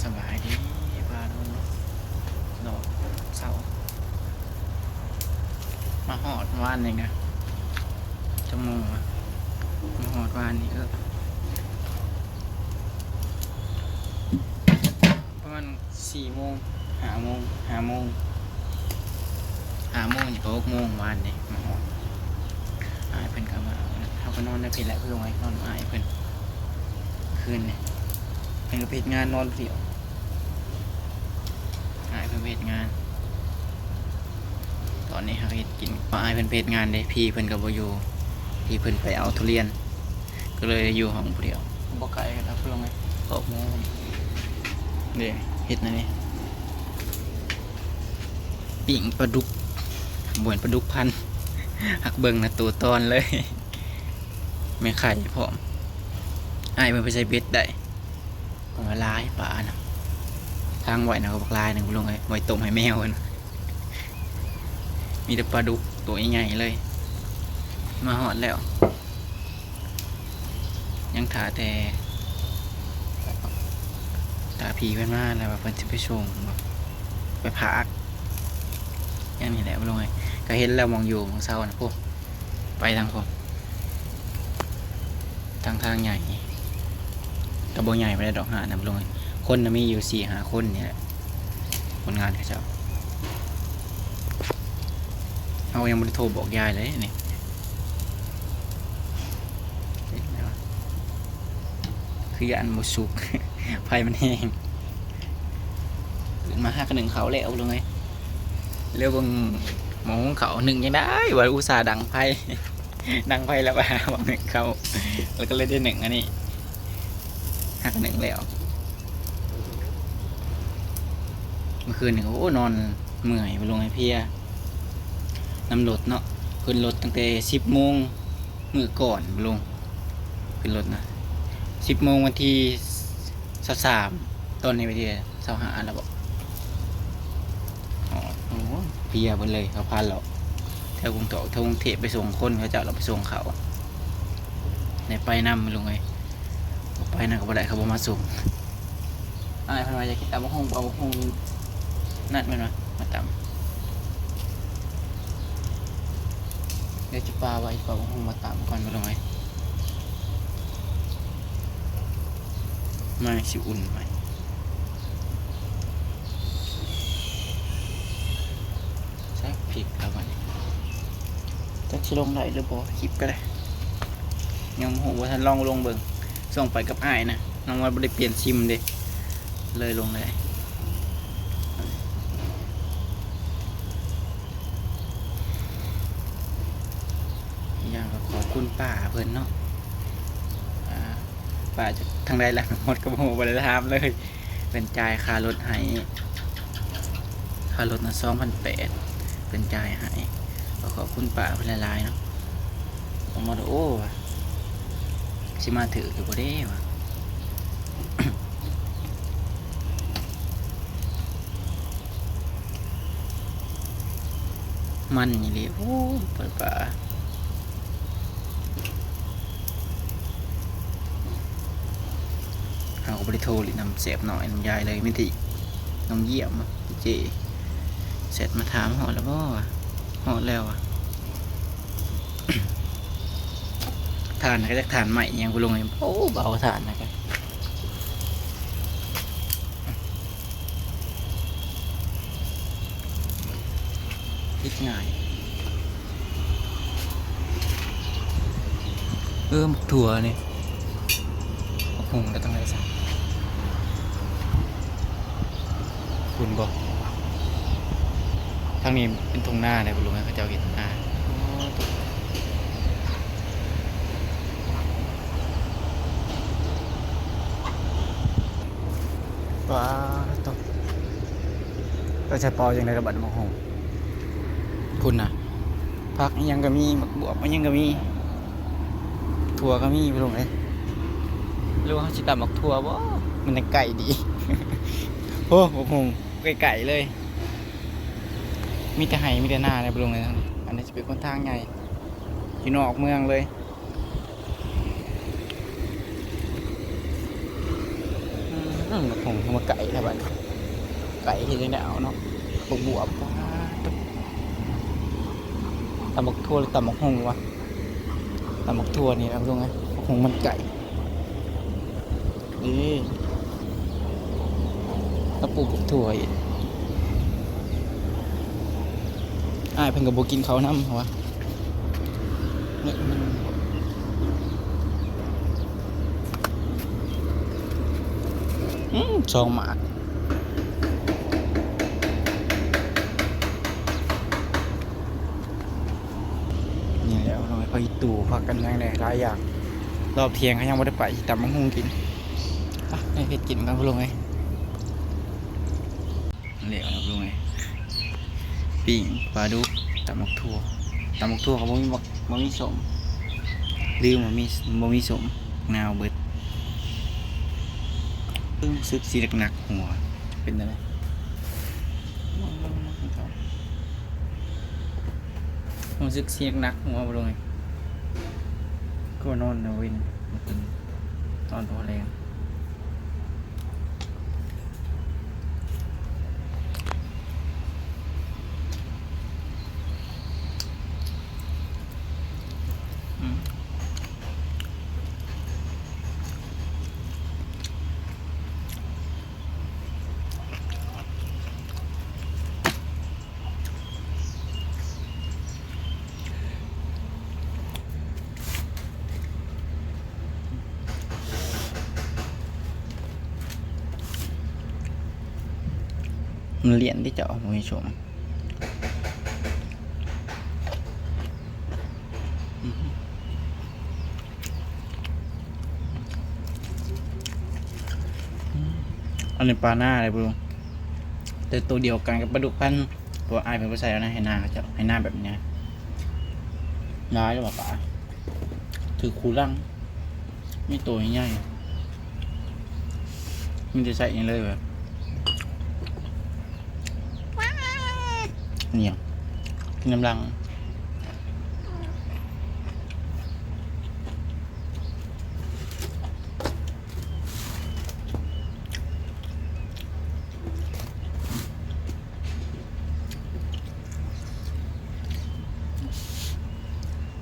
ສະບາຍດີ ພາລຸງເນາະ ເນາະ ເຊົ້າ ມາຮອດວານນີ້ກະ ຈັກໂມງວະ? ມາຮອດວານນີ້ ເອີ ປະມານສີ່ໂມງ ຫ້າໂມງ ຫ້າໂມງ ຫ້າໂມງນີ້ກະຫົກໂມງວານນີ້ມາຮອດ. ອ້າຍເພິ່ນກະມາ ເຮົາກະນອນນຳເພິ່ນແຫຼະ ເພິ່ນວ່ານອນນຳອ້າຍເພິ່ນຄືນນີ້. ເພິ່ນກະໄປເຮັດງານນອນຜູ້ດຽວ ອ້າຍເພິ່ນໄປເຮັດງານ. ຕອນນີ້ເຮົາເຮັດກິນ ອ້າຍເພິ່ນໄປເຮັດງານເດ້ ພີ່ເພິ່ນກະບໍ່ຢູ່ ພີ່ເພິ່ນໄປເອົາທຸລຽນ ກະເລີຍຢູ່ຫ້ອງຜູ້ດຽວ. ບໍ່ໄກກັນດອກ ເພິ່ນວ່າໄງ ອອກມາເດ້ ເຮັດແນວນີ້ ປີ້ງປາດຸກ ບໍ່ແມ່ນປາດຸກພັນ ຫາກເບິ່ງນະໂຕຕອນເລີຍ ແມ່ໄຂ່ພ້ອມ. ອ້າຍເພິ່ນໄປໃສ່ເບັດໄດ້ ເພິ່ນວ່າຫຼາຍປານະ ທາງໄວ້ນະກະບັກຫຼາຍໜຶ່ງ ລຸງເອີຍ ໄວ້ຕົ້ມໃຫ້ແມວເພິ່ນ. ມີແຕ່ປາດຸກໂຕໃຫຍ່ໆເລີຍ. ມາຮອດແລ້ວ ຍັງຖ້າແຕ່ ຖ້າພີ່ເພິ່ນມາແລ້ວວ່າເພິ່ນຊິໄປສົ່ງບໍ ໄປພາກ ຢ່າງນີ້ແຫຼະ ລຸງເອີຍ. ກະເຫັນແລ້ວ ໝ່ອງຢູ່ໝ່ອງເຊົານະ ພຸ້ນ ໄປທາງພຸ້ນ ທາງ ທາງໃຫຍ່ ກະບໍ່ໃຫຍ່ປານໃດດອກ ຮ້ານນະ ລຸງເອີຍ. ຄົນນະມີຢູ່ສີ່ຫ້າຄົນນີ້ແຫຼະ ຄົນງານເຂົາເຈົ້າ. ເຮົາຍັງບໍ່ໄດ້ໂທບອກຍາຍເລີຍນີ້ ເປັນແນວ ຄືຢ້ານບໍ່ສຸກ ໄຟມັນແຮງ. ຕື່ນມາຫາກະໜຶ້ງເຂົ້າແລ້ວ ລຸງເອີຍ. ແລ້ວເບິ່ງໝໍ້ຫຸງເຂົ້າ ໜຶ້ງຈັ່ງໃດວະ ອຸດສ່າດັງໄຟ ດັງໄຟແລ້ວວ່າ ຫວັງໜຶ້ງເຂົ້າ ແລ້ວກະເລີຍໄດ້ໜຶ້ງອັນນີ້ ຫາກະໜຶ້ງແລ້ວ. ເມື່ອຄືນນີ້ ໂອ້ ນອນເມື່ອຍ ລຸງເອີຍ ເພຍ ນຳລົດເນາະ ຂຶ້ນລົດຕັ້ງແຕ່ສິບໂມງ ມື້ກ່ອນ ລຸງ ຂຶ້ນລົດນະ ສິບໂມງວັນທີຊາວສາມ ຕອນນີ້ວັນທີຊາວຫ້າແລ້ວບໍ? ອໍ ໂອ້ ເພຍເບິດເລີຍ ເຂົາພາເລາະແຖວກຸງເທບ ແຖວກຸງເທບໄປສົ່ງຄົນ ເຂົາເຈົ້າລະໄປສົ່ງເຂົາ ໄດ້ໄປນຳ ລຸງເອີຍ. ບໍ່ໄປນຳກະບໍ່ໄດ້ ເຂົາບໍ່ມາສົ່ງ. ອ້າຍເພິ່ນວ່າຢາກກິນຕຳບັກຫຸ່ງ ເອົາບັກຫຸ່ງນັ້ນແມ່ນບໍ່ ມາຕຳ. ດຽວຊິປາໄວ້ ຊິປາບັກຫຸ່ງມາຕຳກ່ອນ ພີ່ນ້ອງເອີຍ ມາຊິອຸ່ນໄວ້. ໃສ່ພິກແລ້ວບັດນີ້ ຈັກຊິລົງໄດ້ຫຼືບໍ່ ຄລິບກະໄດ້ ຍັງບໍ່ຮູ້ ບໍ່ທັນລອງລົງເບິ່ງ. ຊ່ວງໄປກັບອ້າຍນະ ນ້ອງວ່າບໍ່ໄດ້ປ່ຽນຊິມເດ້ ເລີຍລົງໄດ້. ອີກຢ່າງກະຂອບຄຸນປ້າເພິ່ນເນາະ ອ່າ ປ້າຈາກທາງໃດລະ ນ້ອງມົດກະບໍ່ຮູ້ ບໍ່ໄດ້ຖາມເລີຍ. ເພິ່ນຈ່າຍຄ່າລົດໃຫ້ ຄ່າລົດນະ ສອງພັນແປດ ເພິ່ນຈ່າຍໃຫ້. ກະຂອບຄຸນປ້າເພິ່ນຫຼາຍໆເນາະ. ນ້ອງມົດ ໂອ້ ວ່າ ຊິມາຖືກຢູ່ບໍ່ເດ້ວ່າ ມັນອີ່ຫຼີ ໂອ້ ປາ ປາ. ເຮົາກະບໍ່ໄດ້ໂທຫຼິ້ນນຳແສບນ້ອຍ ນຳຍາຍເລີຍ ມີແຕ່ນ້ອງຢ້ຽມ ເຈ ແຊັດມາຖາມ ຮອດແລ້ວບໍ່ວະ ຮອດແລ້ວວະ. ຖ່ານກະຈັກຖ່ານໄມ້ອີ່ຫຍັງ ບໍ່ລົງ ໂອ້ ເບົາຖ່ານນະກະ ເຮັດງ່າຍ. ເອີ ໝາກຖົ່ວນີ້ ໝາກຫຸ່ງກະຕ້ອງໄດ້ຊະ ພຸ້ນບໍ ທາງນີ້ເປັນທົ່ງນາເດ້ ບໍ່ຮູ້ວ່າເຂົາເຈົ້າເຮັດນາ. ວ້າ ໂຕ ກະຈະເປົ່າຈັ່ງໃດລະບັດໝາກຫຸ່ງ ພຸ້ນນະ ຜັກອີ່ຫຍັງກະມີ ໝາກບວບອີ່ຫຍັງກະມີ ຖົ່ວກະມີ ພີ່ນ້ອງເອີຍ. ຫຼືວ່າເຮົາຊິຕຳໝາກຖົ່ວບໍ ມັນຈັ່ງໃກ້ດີ. ໂອ້ ໝາກຫຸ່ງໃກ້ໆເລີຍ ມີແຕ່ໄຮ່ມີແຕ່ນາເລີຍ ພີ່ນ້ອງເອີຍ. ອັນນີ້ຈະເປັນຫົນທາງໃຫຍ່ ຢູ່ນອກເມືອງເລີຍ. ອືມ ອືມ ບັກຫຸ່ງ ເອົາມາໄກ່ແທ້ບາດນີ້ ໄກ່ເຮັດຈັ່ງໃດເອົາເນາະ ບັກບວບ ປາດ ຕຳບັກຖົ່ວ ຫຼື ຕຳບັກຫຸ່ງວະ ຕຳບັກຖົ່ວນີ້ນະ ພີ່ນ້ອງເອີຍ ບັກຫຸ່ງມັນໄກ່ ເອີ ລາວປູກບັກຖົ່ວອີກ ອ້າຍເພິ່ນກໍບໍ່ກິນເຂົ້ານຳ ເພາະວ່າ ນີ້ມັນ ອືມ ສອງໝາກ ນີ້ແຫຼະ ນ້ອງ ຜັກອີ່ຕູ ຜັກກັນຫຍັງແດ່ ຫຼາຍຢ່າງ ຮອບທ່ຽງເຂົາຍັງບໍ່ໄດ້ໄປ ຊິຕຳບັກຫຸ່ງກິນ ໄປເຮັດກິນກັນ ພໍ່ລຸງເອີຍ. ແລ້ວລະລຸງເອີຍ ປີ້ງປາດຸກ ຕຳບັກຖົ່ວ ຕຳບັກຖົ່ວກໍບໍ່ມີບັກ ບໍ່ມີສົ້ມ ລືມວ່າມີ ບໍ່ມີສົ້ມ ນາວເບິດ ຮູ້ສຶກຊິໜັກໆຫົວ ເປັນຈັ່ງໃດ ຮູ້ສຶກຊິໜັກໆຫົວບໍ່ລຸງເອີຍ ກໍນອນແຕ່ເວັນ ນອນພໍແລງ. ມັນລ້ຽນເດ້ເຈົ້າ ບໍ່ມີສົ້ມ ອັນນີ້ປານາເດ້ ແຕ່ໂຕດຽວກັນກັບປາດຸກພັນ ເພາະວ່າອ້າຍເພິ່ນບໍ່ໃສ່ແລ້ວນະ ໄຮ່ນາເຂົາເຈົ້າ ໄຮ່ນາແບບນີ້ນະ ຫຼາຍແລ້ວວ່າປາ ຖືກຄູ່ຫຼັງ ມີໂຕໃຫຍ່ ມີແຕ່ໃສ່ນີ້ເລີຍ ນີ້ຫຍັງ ກິນນ້ຳລັງ.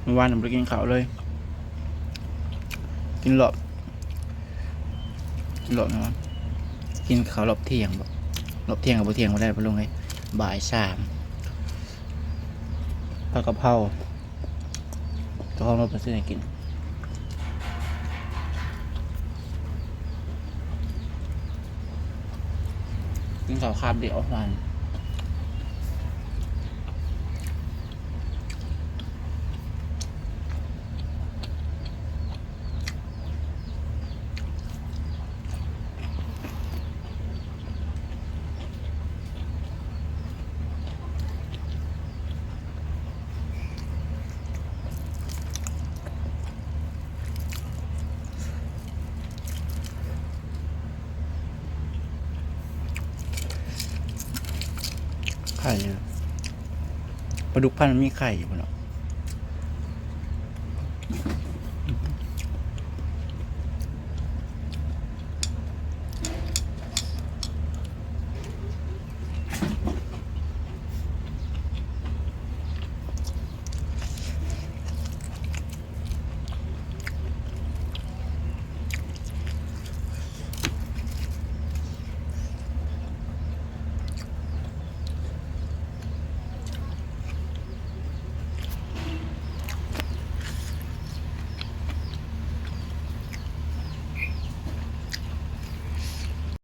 ມື້ວານບໍ່ໄດ້ກິນເຂົ້າເລີຍ ກິນຮອບ ກິນຮອບຫຍັງວະ ກິນເຂົ້າຮອບທ່ຽງບໍ ຮອບທ່ຽງກໍບໍ່ທ່ຽງບໍ່ໄດ້ ພໍ່ລຸງເອີຍ ບ່າຍສາມ ຜັດກະເພົາ ເຈົ້າຂອງລົດເພິ່ນຊື້ໃຫ້ກິນ ກິນເຂົ້າຄາບດຽວຫວານ. ໄຂ່ ປາດຸກພັນມັນມີໄຂ່ຢູ່ບໍ່ເນາະ?